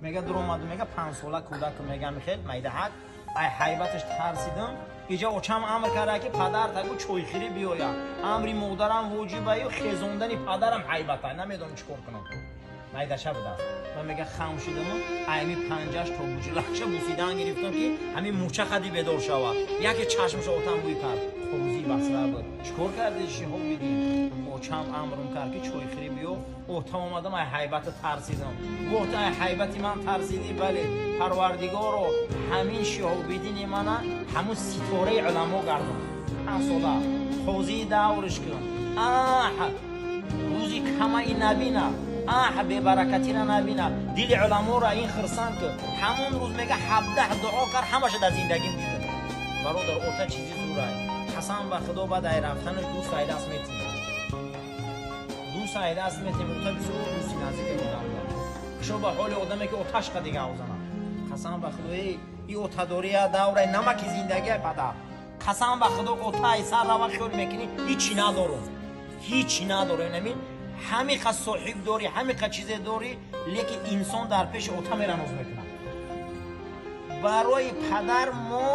Мега дуромаду, мега 5 сола кӯдак, мега михел майдаҳак, ай ҳайбаташ тарсидам. Иҷа очам амр карда, ки падар тагу чойхӯрӣ биёя. Амри модарам воҷибаю хезондани падарам ҳайбата, намедонам чӣ кор кунам, майдаша будааст. Ва мега хам шудаму айми панҷаш то буҷлахша бусидан гирифтам, ки ҳамин мӯча хади бедор шавад. Яке чашмша отам бӯй кард, қозии Басра буд. Чӣ кор карди, Шиҳобиддин? Очам амрум кард, ки чойхӯрӣ биё. Отам омадам, ай ҳайбата тарсидам. Гуфт: «Ай ҳайбати ман тарсидӣ?» «Бале». «Парвардигоро, ҳамин Шиҳобиддини мана ҳамун ситораи уламо гардон, 5 сола қозии даврш кун, аҳ, рӯзи камаи набина, аҳ, бебаракатира набина, дили уламоро ин хирсанд кун». Ҳамон рӯз мега 17 дуо кард, ҳамаша дар зиндагим дидам. Бародар, ота чизи зурай, қасам ба худо. Баъд ай рафтанаш дӯст ай даст метим, дӯст ай даст метим. Ота бисёр дӯсти наздики одам. Хушо ба ҳоли одаме, ки оташқа дига озанад. Қасам ба худо, и отадория давраи намаки зиндагия падар. Қасам ба худо, ота ай сар рава, хиёл мекунӣ ҳичи надорум, ҳичи надорум. Намин ҳамиқа соҳиб дорӣ, ҳамиқа чизе дорӣ, лекин инсон дар пеши ота мераноз мекунад. Барои падар мо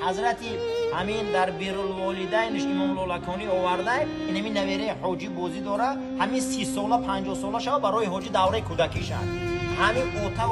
ҳазрати ҳамин дар Биррулволидайнш имом Лолаконӣ овардай, инами навераи ҳоҷӣ бозӣ дора, ҳамин 30 сола, 50 сола шава, барои ҳоҷӣ давраи кӯдакиша ҳамин ота.